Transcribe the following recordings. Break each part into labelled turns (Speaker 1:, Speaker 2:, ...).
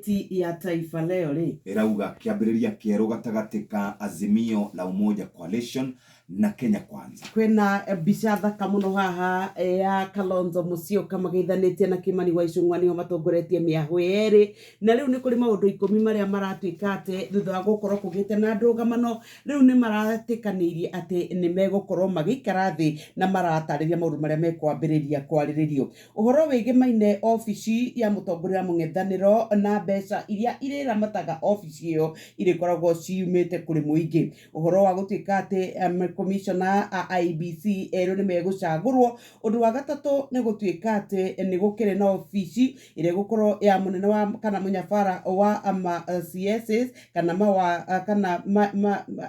Speaker 1: Ti ya Taifa Leo rĩ,
Speaker 2: Ĩrauga kĩambĩrĩria kĩerũ gatagatĩ ka Azimio la Umoja Coalition na Kenya Kwanza.
Speaker 1: Kwĩna mbica thaka mũno haha ya Kalonzo Musyoka mageithanĩtie na Kimani wa Ichung'wa, nĩo matongoretie mĩahũ yerĩ. Na rĩu nĩ kũrĩ maũndũ 10 marĩa maratuĩka atĩ thutha wa gũkorwo kũgĩte na ndũgamano, rĩu nĩ maratĩkanĩirie atĩ nĩ megũkorwo magĩikara thĩ na maratarĩria maũndũ marĩa mekwambĩrĩria kwarĩrĩrio. Ũhoro wĩgĩmaine obici ya mũtongoria wa mũng'ethanĩro na mbeca iria irĩramataga obici ĩyo irĩkoragwo ciumĩte kũrĩ mũingĩ. Ũhoro wa gũtuĩka atĩ commissioner a IEBC erũ nĩ megũcagũrwo. Ũndũ wa gatatũ nĩ gũtuĩka atĩ nĩ gũkĩrĩ na obici ĩrĩa ĩgũkorwo ya mũnene wa kana mũnyabara wa ma CSs kana mawa kana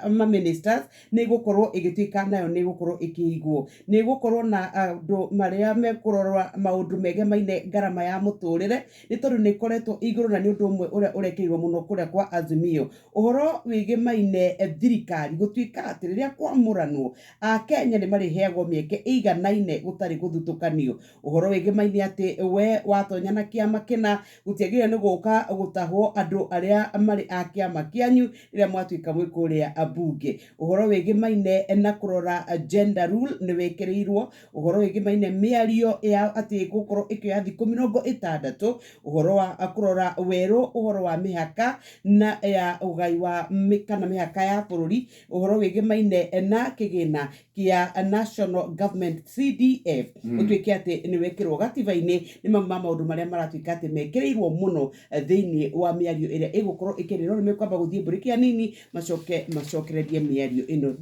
Speaker 1: ma ministers nĩ ĩgũkorwo ĩgĩtuĩka nayo nĩ ĩgũkorwo ĩkĩigwo. Nĩ ĩgũkorwo na andũ marĩa mekũrora maũndũ megemaine ngarama ya mũtũrĩre, nĩ tondũ nĩ ĩkoretwo igũrũ na nĩ ũndũ ũmwe ũrĩa ũrekĩrirwo mũno kũrĩa kwa Azimio. Ũhoro wĩgemaine thirikari gũtuĩka atĩ rĩrĩa kwamũranwo Akenya nĩ marĩheagwo mĩeke ĩiganaine gũtarĩ gũthutũkanio. Ũhoro wĩgemaine atĩ we watonya na kĩama kĩna gũtiagĩrĩire nĩ gũka gũtahwo andũ arĩa marĩ a kĩama kĩanyu rĩrĩa mwatuĩka mwĩ kũrĩa mbunge. Ũhoro wĩgemaine na kũrora gender rule nĩ wĩkĩrĩirwo. Ũhoro wĩgemaine mĩario ya atĩ gũkorwo ĩkĩoya thikũ 60. Ũhoro wa kũrora werũ ũhoro wa mĩhaka na ya ũgai wa kana mĩhaka ya bũrũri. Ũhoro wĩgemaine na kĩgĩna kĩa National Government CDF ũtuĩke atĩ nĩ wekĩrwo gatiba-inĩ. Nĩ mamwe ma maũndũ marĩa maratuĩka atĩ mekĩrĩirwo mũno thĩinĩ wa mĩario ĩrĩa ĩgũkorwo ĩkĩrĩrwo. Nĩ mekwamba gũthiĩ mbũrĩki hanini macoke macokererie mĩario ĩno.